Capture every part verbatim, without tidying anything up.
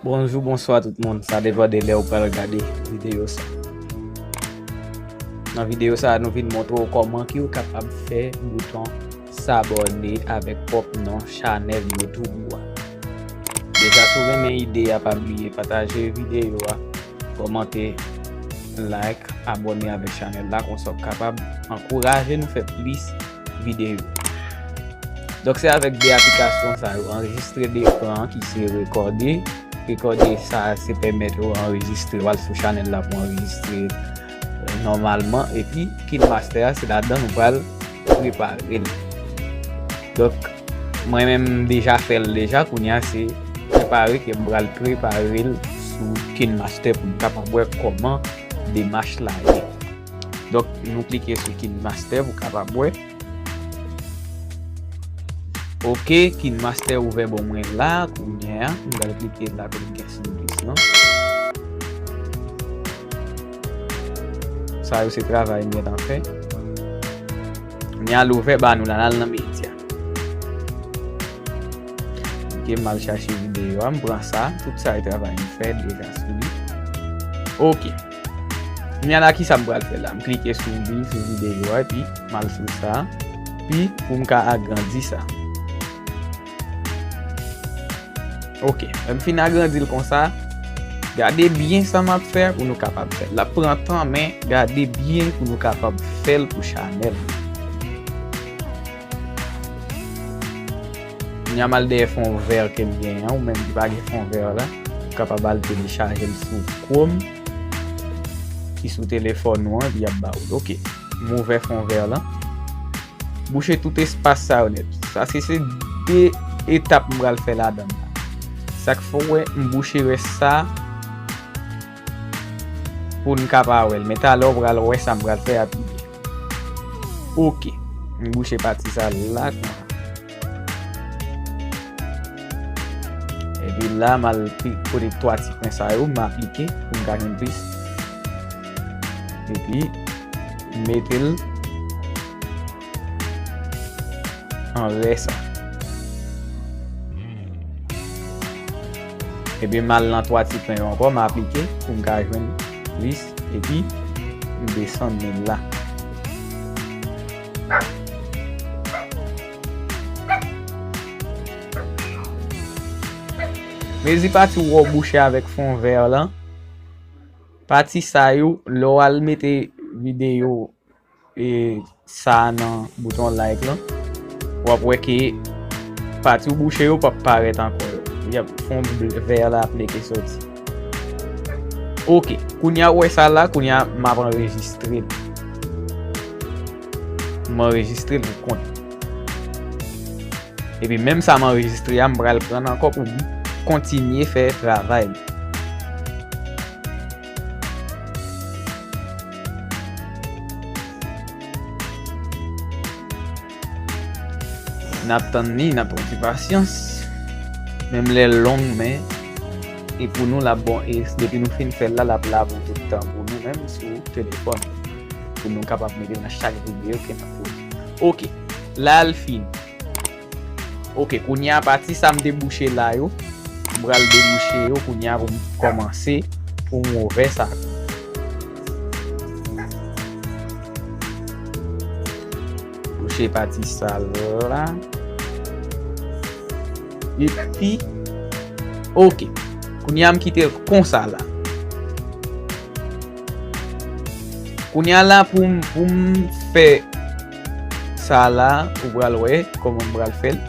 Bonjou, bonswa tout moun. Sa depann de lè ou pral gade videyo sa. Nan videyo sa, nou vin montre w kòman ki ou kapab fè bouton s'abonner avèk pwòp non chanèl YouTube ou a. Deja, si w renmen ide a, pa bliye pataje videyo a, kòmante, like, abòne avèk chanèl la, konsa w kapab ankouraje nou fè plis videyo. Donk, se avèk de aplikasyon sa yo, anrejistre dekran ki se rekòde. Rekòde sa, se pèmèt ou anrejistre, w al sou chanèl la pou anrejistre, euh, nòmalman. Epi, KineMaster a, se ladan nou pral prepare l. Donk, mwen menm m deja fè l deja, kounye a se prepare ke m pral prepare l sou KineMaster pou n kapab wè kòman demach la ye. Donk, nou klike sou KineMaster pou kapab wè. Ok, KineMaster ouvè ban mwen la, kounye a, m pral klike la kote m gen Siblis lan. Sa yo se travay m gentan fè. Kounye a l ouvè ba nou la, n al nan medya. Ok, m al chache videyo a, m pran sa, tout sa e travay m fè deja sou li. Ok. Kounye a la, kisa m pral fè la? M klike sou li, sou videyo a, epi m al sou sa. Pi, pou m ka agrandi sa. Ok, lè m fin agrandi l konsa, gade byen sa m ap fè pou nou kapab fè l. L ap pran tan, men gade byen pou nou kapab fè l pou chanèl. Kounye a m al dèyè fon vè ke m genyen an, ou menm ki pa gen fon vè la, ou kapab al telechaje l sou Chrome, ki sou telefòn ou an, epi y ap ba ou l. Ok, m ouvè fon vè lan. Bouche tout espas sa yo nèt. Sa se, se de etap m pral fè ladan l la. Sa k fè w wè m bouche rès sa pou n ka pa wè l. Men talè w pral wè sa m pral fè a pi byen. Ok. M bouche pati sa la konsa. Epi la, m al pi kote twa ti pwen sa yo, m aplike pou m ka jwenn plis. Epi, m mete l anlè sa. Epi, m al nan twa ti pwen yo ankò, m aplike pou m ka jwenn plis. Epi, m desann li la. Mezi pati w wè w bouche avèk fon vè lan. Pati sa yo, lè w al mete videyo, e, sa a nan bouton like lan, w ap wè ke pati w bouche yo p ap parèt ankò. Y ap fon vè la ap mete soti. Ok, kounye a w wè sa la, kounye a m ap anrejistre l. M anrejistre l pou kont. Epi menm sa m anrejistre a, m pral pran l ankò pou m kontinye fè travay li. N ap tann li, n ap pran ti pasyans. Menm lè l long, men e pou nou l ap bon. E depi nou fin fè l la, l ap la pou tout tan pou nou menm sou telefòn. Pou nou kapab mete nan chak videyo ke n ap poze. Ok, la l fini. Ok, kounye a pati sa m te bouche la yo, m pral debouche yo kounye a pou m kòmanse pou m ouvè sa. Bouche pati sa la. Epi, ok. Kounye a m kite l konsa la. Kounye a la pou m, pou m fè sa la, ou pral wè kòman m pral fè l.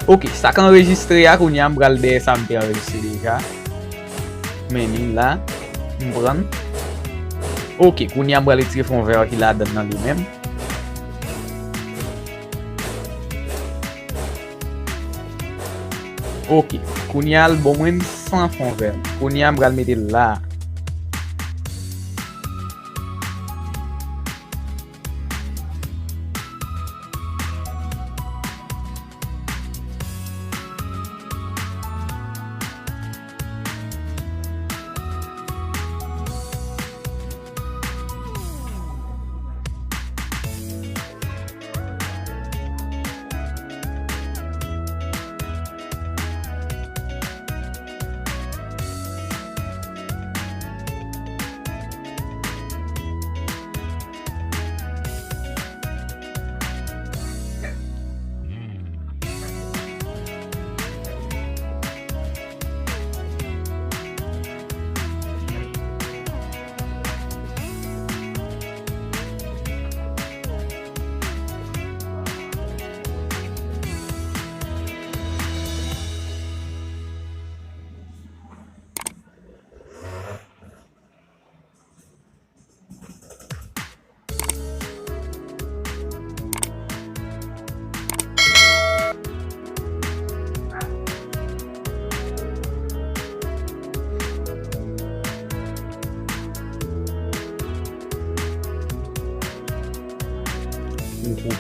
Ok, sa k anrejistre a, kounye a m pral dèyè sa m te anrejistre deja. Men li la, m pran l. Ok, kounye a m pral retire fon vè ki ladan nan li menm. Ok, kounye a l bon mwen san fon vè. Kounye a m pral mete l la.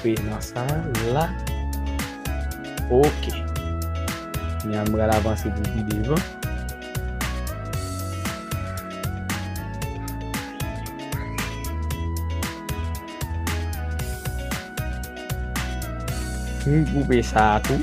Nan sa la. Ok. Kounye a m pral avanse pou pi devan. M koupe sa a tou.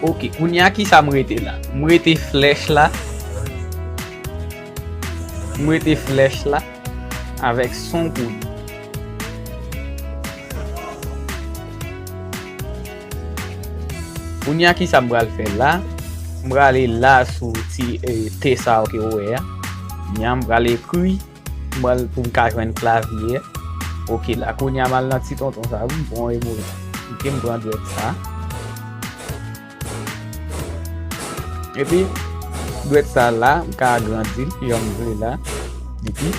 Ok, kounye a ki sa m rete la? M rete flèch la. M rete flèch la avèk son koulye. Kounye a ki sa m pral fè la? M prale la sou ti, eh, T sa a ke w wè a. Kounye a m pral ekri. M pral pou m ka jwenn klavye. Ok, la kounye a m al nan ti tonton sa wi, m pran emoji. Ok, m pran dwèt sa. Epi dwèt sa la, m ka agrandi l jan m vle la. Epi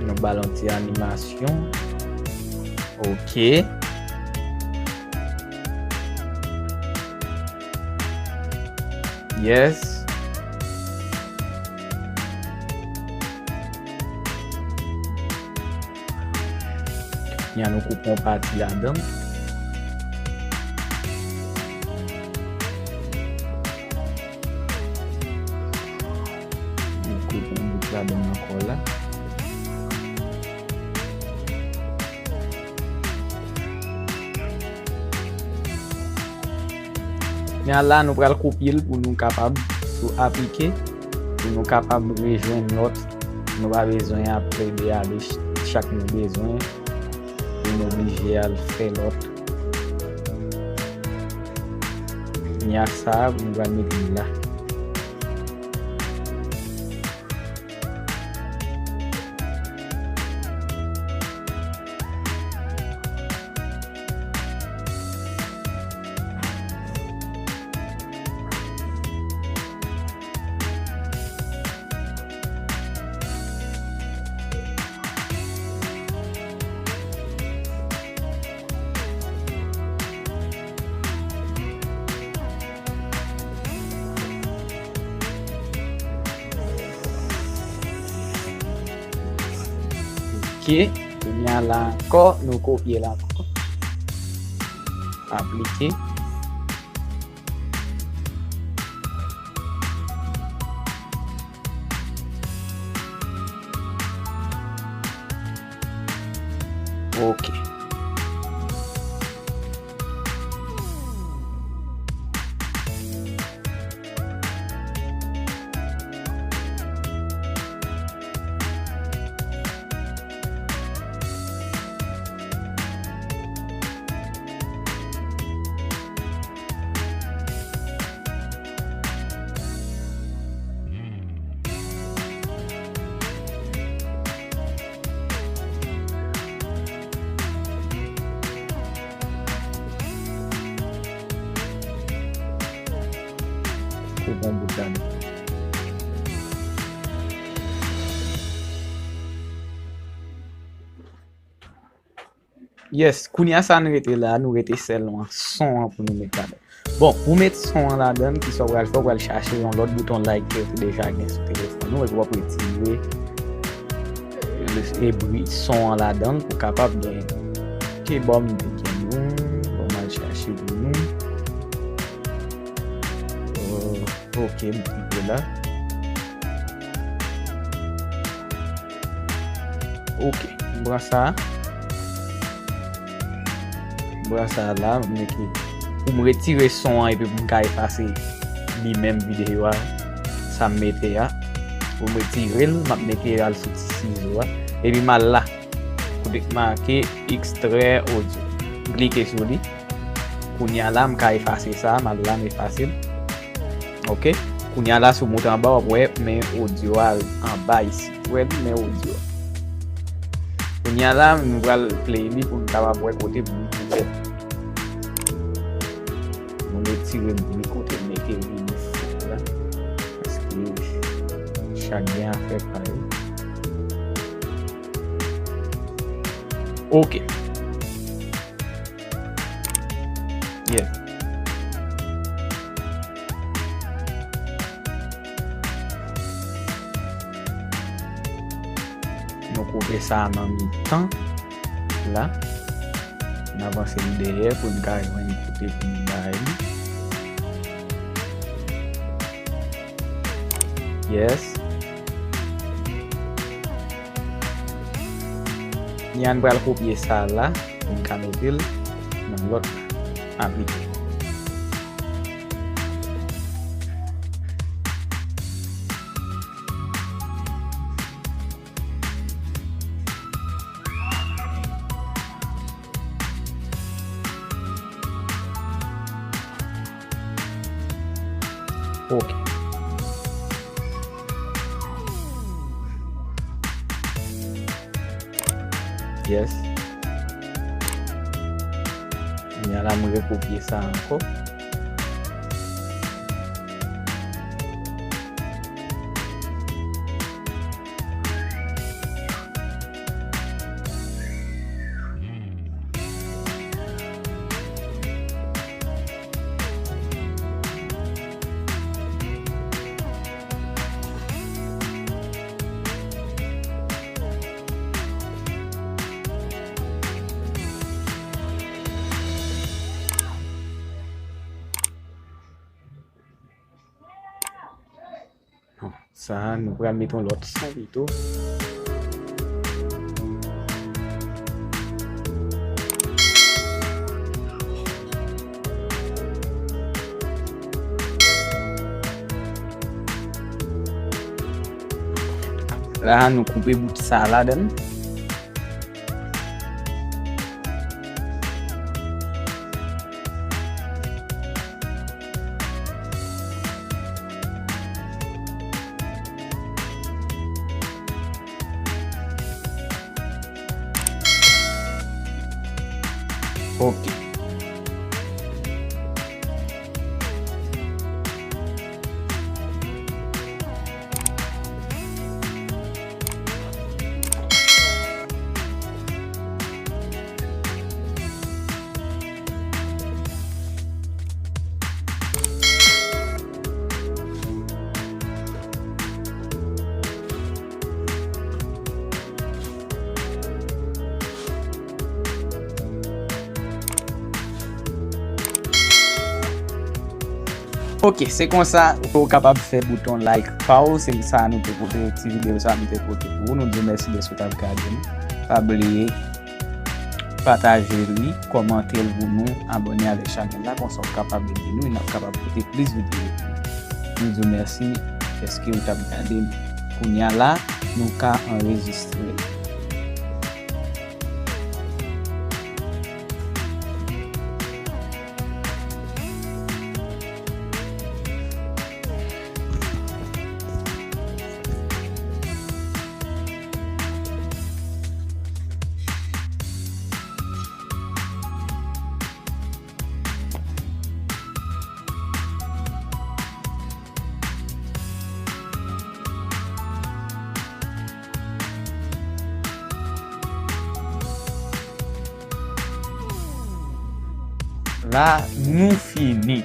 Nou ba l yon ti animasyon. Ok. Yes. Kounye a nou koupe yon pati ladan l. Nou koupe yon bout ladan l ankò la. Kounye a la, nou pral kopye l pou nou kapab sou aplike, pou nou kapab rejwenn lòt. Nou pa bezwen ap plede ale ch-, chak nou bezwen pou nou oblije al fè lòt. Kounye a sa, nou pral mete l la. Ok, kounye a la ankò, nou kopye l ankò. Aplike. Ok. pou pran bout ladan. Yes, kounye a sa nou rete la, nou rete sèlman son an pou nou met ladan. Bon, pou met son an ladan, kisa w pral fè? W pral chache yon lòt bouton like ke w te deja gen sou telefòn ou, epi w ap retire, e, bri son an ladan pou kapab gen. Ok, bon, m te gen yon, bon, m al chache pou nou. Euh, ok, m kite la. Ok, m pran sa. M pran sa la, m mete pou m retire son an epi pou m ka efase li menm videyo a, sa m mete a. Pou m retire l, m ap mete al sou ti sizo a. Epi m al la, kote k make ekstrè odyo. M klike sou li. Kounye a la, m ka efase sa, m al la, m efase l. Ok. Kounye a la, si w monte anba, w ap wè men odyo a anba isit. Ou wè li, men odyo a. Kounye a la, nou pral play li pou n kapab wè kote pou nou koupè. Mwen retire bri kote m mete li isit la. Paske chak gen afè pa yo. Ok. Yeah. Nou koupe sa nan mitan la. N avanse li dèyè pou n ka jwenn kote pou n bay li. Yes. Ni a n pral kopye sa la, pou n ka mete l nan lòt la. Aplike. Ok. Yes. Kounye a la, m rekopye sa ankò. Non, sa a, nou pral mete yon lòt son pito. La a, nou koupe bout sa a ladan l. Ok. Ok, se konsa ou kapab fè bouton like pa w. Se sa nou te pote, ti videyo sa nou te pote pou ou. Nou di w mèsi dèske w t ap gade nou. Pa bliye pataje li, kòmante l pou nou, abòne avèk chanèl la, konsa w kapab ede nou e n ap kapab pote plis videyo pou ou. Nou di w mèsi dèske w t ap gade nou. Kounye a la, nou ka anrejistre l. La, nou fini.